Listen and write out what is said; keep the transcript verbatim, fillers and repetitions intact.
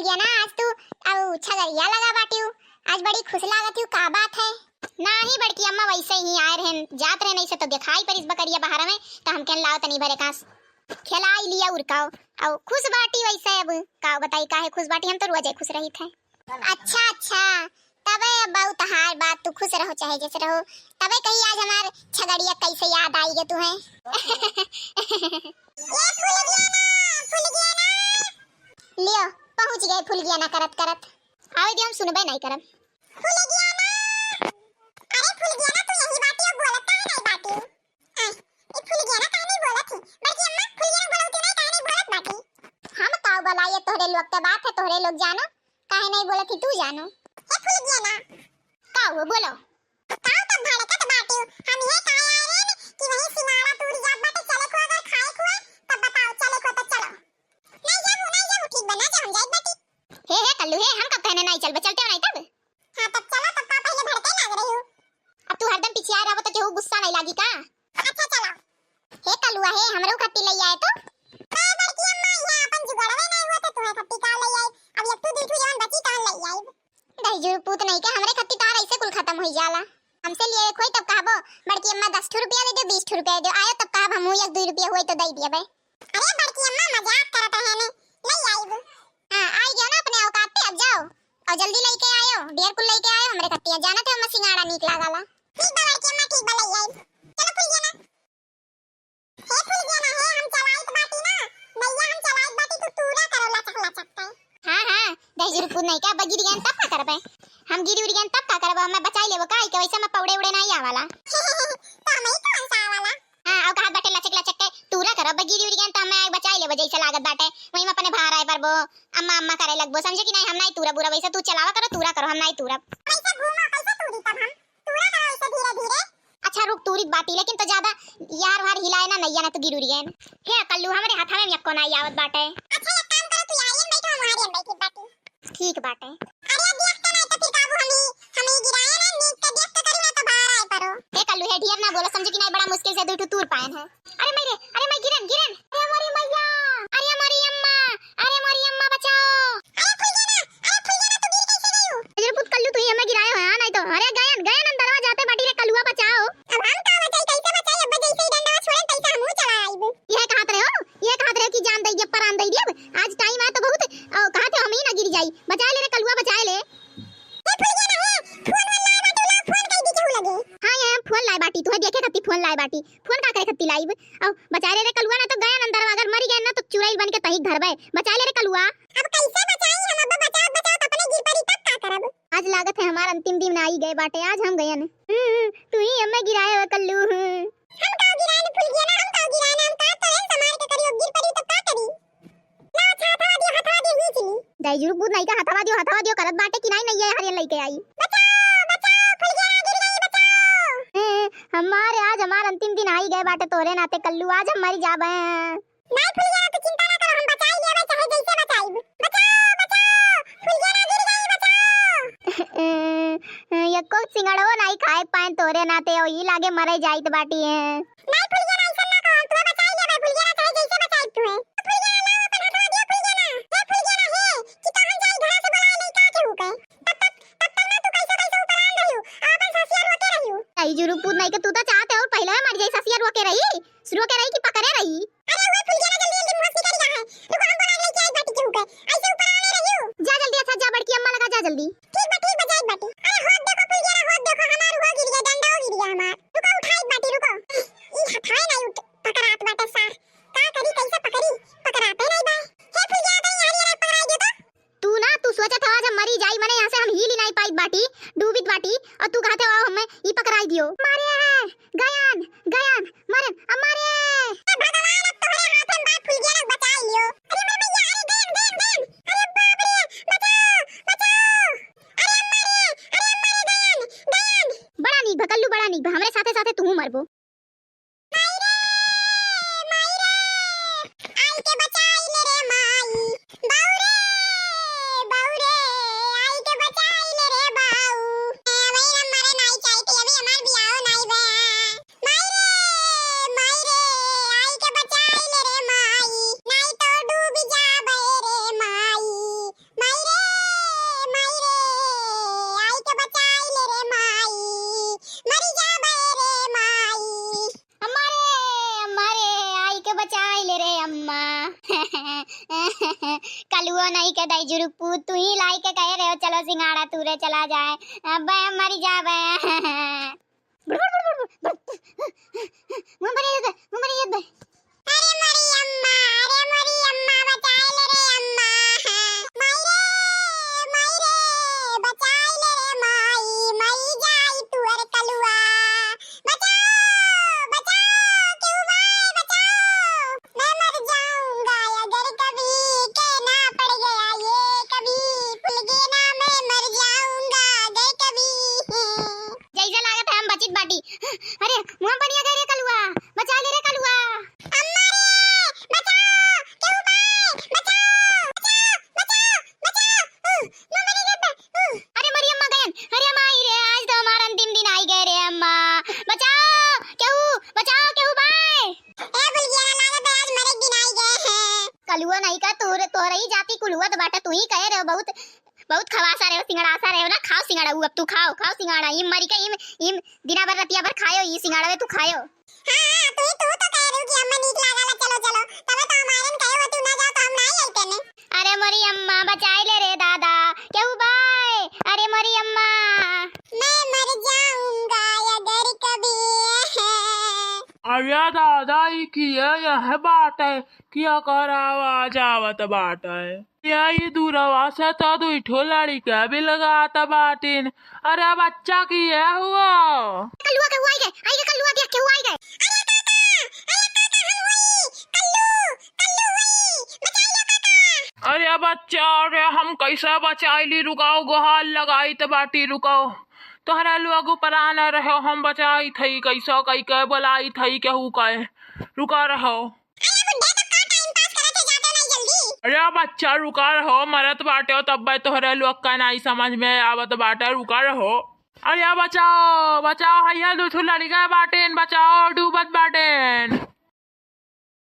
या ना, आज तू अउ छगरिया लगा बाटिउ, आज बड़ी खुश लागत हिउ, का बात है? नाही बड़की अम्मा, वैसे ही आए रहन, जात रहन, ऐसे तो देखाई परिस बकरिया बाहर में, तो हम कहन लाओ तनी भरे कांस खिलाई लिया उरकाओ। अउ खुश बाटी वैसे, अब का बताई काहे खुश बाटी, हम तो रोजे खुश रहित है। अच्छा अच्छा, तबे अब बहुत हार बात, तू खुश रहो चाहे जैसे रहो, तबे कही आज हमार छगड़िया कैसे याद आई गे तुहे। ये फूल गया ना, फूल गया ना। लियो, पहुँच गए फूल गया ना करत करत। आवे दे, हम सुनबे नहीं करब। फूल गया ना, अरे फूल गया ना, तू यही बाटी अब बोलत काहे नहीं बाटी? आ, ये फूल गया ना काहे नहीं बोलत थी? बड़की अम्मा, फूल गया ना बोलत थी नहीं, काहे नहीं बोलत बाटी? हम काउ बोला, ये तोहरे लोग के बात है, तोहरे लोग जानो, काहे नहीं बोलत थी तू जानो। हे फूल गया ना। का हुआ, बोलो। काउ तब भड़कत बाटी, हम ये कहे आए रहे कि वही सिंगाड़ा टूट जात बाटे, चले को अगर खाए को है, तब बताओ, चले को तो चलो। नहीं जाबू, नहीं जाबू, ठीक बना जा, हम जाइत बाटी। हे, हे, कल्लू, हे, हम कब कहने नहीं चलबे, चलते हो नहीं तब? हाँ, तब चलो, तब का पहले भड़के लाग रही हो। अब तू हरदम पीछे आ रहा हो तो केहू गुस्सा नहीं लागी का? अच्छा, चलो। हे कलुआ, हे, हमरो खट्टी लई आए तो। ए बड़की अम्मा, यहाँ अपन जुगाड़वे नहीं हुआ तो तुम्हें खट्टी का लई आई? अब एक ठू, दू ठू जवन बची तवन लई आई। दहिजू पूत नहीं के हमरे खट्टी तार ऐसे कुल खत्म होई जाला। हमसे लिए खोई तब कहबो, बड़की अम्मा दस ठू रुपया दे दो, बीस ठू रुपया दे दो, आयो तब कहब हमहू एक दू रुपया हुई तो दई दिए बे। अरे बड़की अम्मा, मजाक करत रहे ने, ले आइब। हाँ, आई गयो ना अपने औकात पे, अब जाओ। और जल्दी लेके आयो, ढेर कुल लेके आयो हमरे खट्टिया। जानत है, हमें सिंगाड़ा नीक लागला। ठीक बा बड़की अम्मा, ठीक बा, ले आइब। चलो फूल गया ना। हे फूल गया ना, हे हम चलाइत बाटी ना, नैया हम चलाइत बाटी, तू तूरा करो लचक लचक के। हाँ, हाँ, दहिजू पूत नहीं का, अब गिर गयन तब का करबे? हम गिर उड़ गयन तब का करबे? हमें बचाई लेबो का? आई के वैसे हमें पौड़े उड़े नहीं आवाला। तो हमें ही कौन सा आवाला? हाँ, और कहा बाटे लचक लचक के तूरा करो, बगिरी उड़ी गयन त हमें आए बचाई लेबो, जैसे लागत बाटे, वही में अपने बाहर आए परबो, अम्मा अम्मा करे लगबो, समझे कि नहीं? हम नहीं तूरा बुरा, वैसे तू चलावा करो, तूरा करो, हम नहीं तूरा। कैसे घूमो, कैसे तूरी तब हम? तूरा करो ऐसे धीरे धीरे। अच्छा रुक, तूरी बाटी, लेकिन तो ज्यादा यार वार हिलाए ना, नैया ना तो गिर उड़ी गयन। हे कल्लू, हमरे हाथ में यक्को नहीं आवत बाटे। अच्छा एक काम करो, तू आइए बैठो, हम आइए बैठी बाटी। ठीक बाटे। अरे देख तो नहीं तो फिर काबू हमी, हमी गिराए ना, नीक के देख तो करू ना तो बाहर आए परो। हे कल्लू हे, ढेर ना बोलो, समझो कि नहीं बड़ा मुश्किल से दू ठू तूर पाएन है। अरे मैं रे, अरे मैं गिरन, गिरन। अरे हमारी मैया, अरे हमारी अम्मा, अरे हमारी अम्मा बचाओ। अरे फुलगेना, अरे फुलगेना तू गिर कैसे गई हो? अरे पुत कल्लू तू ही हमें गिराए हो यार, नहीं तो। अरे गयन, गयन अंदरवा जाते बाटी रे कलुआ बचाओ। अब हम का बचाई, कैसे बचाई? अब जैसे ही डंडा छोड़े तैसे हमहू चला आइब। यह कहत रहे हो, यह कहत रहे कि जान दई दिया, परान दई दिया। आज टाइम आए तो बहुत, अ, कहत है हम ही ना गिर जाई। बचाए ले रे कलुआ, बचाए ले। ए फुलगेना हे, फोन वाला बाटू ला, फोन कई दी केहू लगे। हाँ, ये हम फोन लाए बाटी, तुहे देखे खाती फोन लाए बाटी। फोन का करे खाती लाइब? अउ बचाए ले रे कलुआ, ना तो गयन अंदर, अगर मरी गयन ना तो चुड़ैल बन के तही धरबे। बचाए ले रे कलुआ। अब कैसे बचाई हम? अब बचाओ, बचाओ, तो अपने गिर पड़ी, तब का करब? आज लागत है हमार अंतिम दिन आई गए बाटे, आज हम गयन। हम्म, तू ही हमें गिराए हो कल्लू। हम का गिराए न फुलगेना, हम का गिराए न, हम का तो है संभाल के करियो, गिर पड़ी तब का करी? ला अच्छा हथवा दियो, हथवा दियो खींच ली। दाई जुरुक बूत नहीं का हथवा दियो, हथवा दियो करत बाटे कि नहीं, नहीं है हरियन लेके आई। बचाओ, बचाओ, फुलगेना गिर गई, बचाओ। ए, हमारे आज हमार अंतिम दिन आई गए बाटे तोरे नाते कल्लू, आज हम मरी जाबे। नहीं फुलगेना, तू चिंता ना करो, हम बचाई लेबे, चाहे जैसे बचाई। बचाओ, बचाओ, फुलगेना गिर गई, बचाओ। यक्को सिंगड़ो नहीं खाए पाए तोरे नाते, ओ ई लागे मरे जाइत बाटी है। नहीं फुलगेना, ऐसा ना कहो, हम तुम्हें बचाई लेबे, फुलगेना चाहे जैसे बचाई तुम्हें। फुलगेना लाओ अपन हथवा दियो फुलगेना। हे फुलगेना हे, कि तोहन जाई घरा से बुलाए नहीं का केहू के। तब तक, तब तक ना तू कैसे कैसे ऊपर आन रहियो, आ अपन ससिया रोके रहियो। आई जुरुक पूत नहीं के तू तो चाहते हो पहले मर जाई ससिया रोके रही। शुरू के रही कि पकड़े रही? अरे वो फुलगेना जल्दी जल्दी मुंह से निकल गया है। रुको हम बोला लेके आई बाटी केहू के। ऐसे ऊपर आने रहियो। जा जल्दी, अच्छा जा बड़की अम्मा लगा जा जल्दी। ठीक बा, ठीक बा, जाई बाटी। अरे होत देखो फुलगेना, होत देखो हमार हो गिर गया, डंडा हो गिर गया हमार। रुको उठाई बाटी, रुको। ई हथाए नहीं उठ, पकड़ात बाटे सार। का करी, कैसे पकड़ी? पकड़ाते नहीं बा। हे फुलगेना, तनी यार, यार पकड़ाई दे तो। तू ना, तू सोचत हवा जब मरी जाई, मने यहाँ से हम हिल ही नहीं पाई बाटी, डूबित बाटी, और तू कहते हो हमें ई पकड़ाई दियो। मारे, गयन, गयन, मरन, अब मारे। ए भगवान, अब तोहरे हाथे में बा फुलगेना, बचाई लियो। अरे मर मैया, अरे गयन, गयन, गयन। अरे बाप रे, बचाओ, बचाओ। अरे मारे, अरे मारे गयन, गयन। बड़ा नीक बा कल्लू, बड़ा नीक बा, हमरे साथे साथे तू मरबो। माई रे, माई रे, आई के बचाई ले रे माई। बाऊ रे, बाऊ रे, आई के बचाई ले रे बाऊ। ए, वही ना मरे नाई चाहिए, अभी हमार बियाह नाई बा। माई रे, माई रे, कलुओ नहीं के दाई जुरुक पूत, तू ही लाई के कहे रहे हो, चलो सिंघाड़ा तूरे चला जाए। अबे हम मरी जाबे। बुड़, बुड़, बुड़, बुड़, बुड़। मुँह पर ये दे, मुँह पर ये दे। अरे मोरी अम्मा, अरे मोरी अम्मा, बचाए ले रे अम्मा। माई रे, माई रे, बचाए ले रे माई, मरी जाई तुअर कलुआ। बचाओ, बचाओ, केहू बाय, बचाओ। मैं मर जाऊंगा अगर कभी कहना पड़ गया ये कभी, भूल गए ना मैं मर जाऊंगा अगर कभी। जैसे लागत है हम बचित बाटी। अरे, मुँह बनिया गए रे कलुआ, बचा ले रे कलुआ। अम्मा रे, बचाओ, केहू बाय, बचाओ, बचाओ, बचाओ, बचाओ। उ, मुँह बनिया गए बे, उ। अरे मोरी अम्मा गयन, अरे माई रे, आज तो हमारा अंतिम दिन आई गए रे अम्मा। बचाओ, केहू, बचाओ, केहू बाय। ए बुलगिया ना, लागत है आज मरे दिन आई गए हैं। कलुआ नहीं का तोर, तोर ही जाति कुलुआ तो बाटा, तू ही कहे रहे हो बहुत, बहुत खवासा रहे हो, सिंगड़ासा रहे हो ना। खाओ सिंगड़ा, उ अब तू खाओ, खाओ सिंगड़ा। इम मरी के इम, इम दिना भर रतिया भर खायो, ई सिंगड़ावे तू खायो। हाँ, हाँ, तू ही, तू तो कह रही हो कि अम्मा नीक लागला, चलो, चलो। तबे तो हमारन कहे हो तू ना जाओ तो हम ना ही आइते ने। अरे मोरी अम्मा, बचाई ले रे दादा, केहू बाय, अरे मोरी अम्मा। मैं मर जाऊंगा अगर कभी। अरे दादा, ई किया यह बात है, किया कर आवाज आवत बात है। या ई दूरवा से तो दुई ठो लड़िका भी लगात बाटिन। अरे बच्चा, किया हुआ? कलुआ केहू आई गए, आई गए कलुआ, देख केहू आई गए। अरे काका, अरे काका, हम हुई, कल्लू, कल्लू हुई, बचाई लो काका। अरे बच्चा, अरे हम कैसे बचाई ली, रुकाओ, गोहार लगाइत बाटी, रुकाओ। तोहरा लोग ऊपर आना रहो, हम बचाई थई, कैसे कई के बोलाई थई, केहू के, रुका रहो। अरे बुड्ढे, तो का टाइम पास करत है, जाते नहीं जल्दी। अरे बच्चा, रुका रहो, मरत बाटे हो, तब तोहरे लोग का नहीं समझ में आवत बाटे, रुका रहो। अरे बचाओ, बचाओ, हैया दू ठो लड़िका बाटेन, बचाओ, डूबत बाटेन।